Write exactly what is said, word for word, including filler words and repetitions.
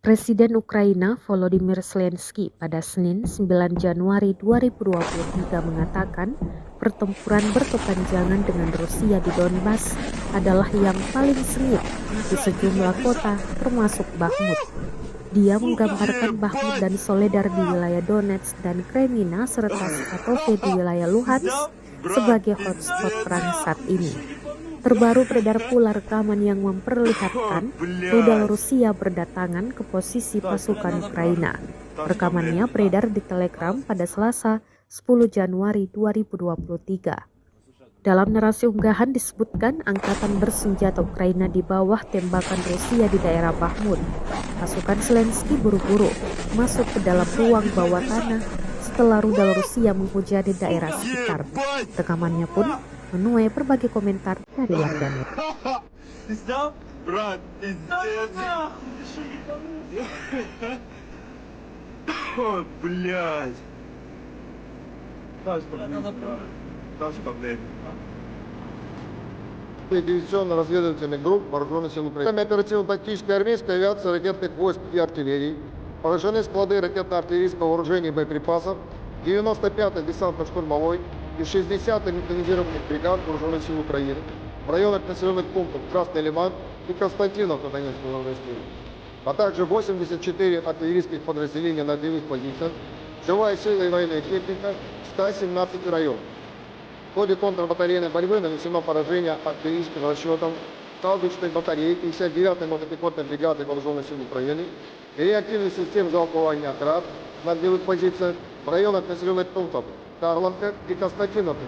Presiden Ukraina Volodymyr Zelensky pada Senin, sembilan Januari dua ribu dua puluh tiga, mengatakan pertempuran berkepanjangan dengan Rusia di Donbas adalah yang paling sengit di sejumlah kota, termasuk Bakhmut. Dia menggambarkan Bakhmut dan Soledar di wilayah Donetsk dan Kremina serta Svatove di wilayah Luhansk sebagai hotspot perang saat ini. Terbaru beredar pula rekaman yang memperlihatkan rudal Rusia berdatangan ke posisi pasukan Ukraina. Rekamannya beredar di Telegram pada Selasa, sepuluh Januari dua ribu dua puluh tiga. Dalam narasi unggahan disebutkan angkatan bersenjata Ukraina di bawah tembakan Rusia di daerah Bakhmut. Pasukan Zelensky buru-buru masuk ke dalam ruang bawah tanah setelah rudal Rusia menghujani daerah sekitar. Rekamannya pun menuai berbagai komentar dari warganet. Брат, пиздец. Ой, блядь. Там что, блядь? Диверсионно-разведывательных групп вооружённых сил Украины. Оперативно-тактической армейской авиации, ракетных войск и артиллерии, повышены склады ракетно-артиллерийского вооружения и боеприпасов, девяносто пятый десантно-штурмовой и шестидесятый механизированный бригад вооружённых сил Украины в районах населённых пунктов Красный Лиман и Константиновка Донецкой области, а также восемьдесят четыре артиллерийских подразделения на огневых позициях, живая сила и военная техника в ста семнадцати районах. В ходе контрбатарейной борьбы нанесено поражение артиллерийским расчётам палубочной батареи пятьдесят девятой мотопехотной бригады вооружённых сил Украины и реактивных систем залпового огня «Град» на огневых позициях в районах населённых пунктов Карловка и Константиновка.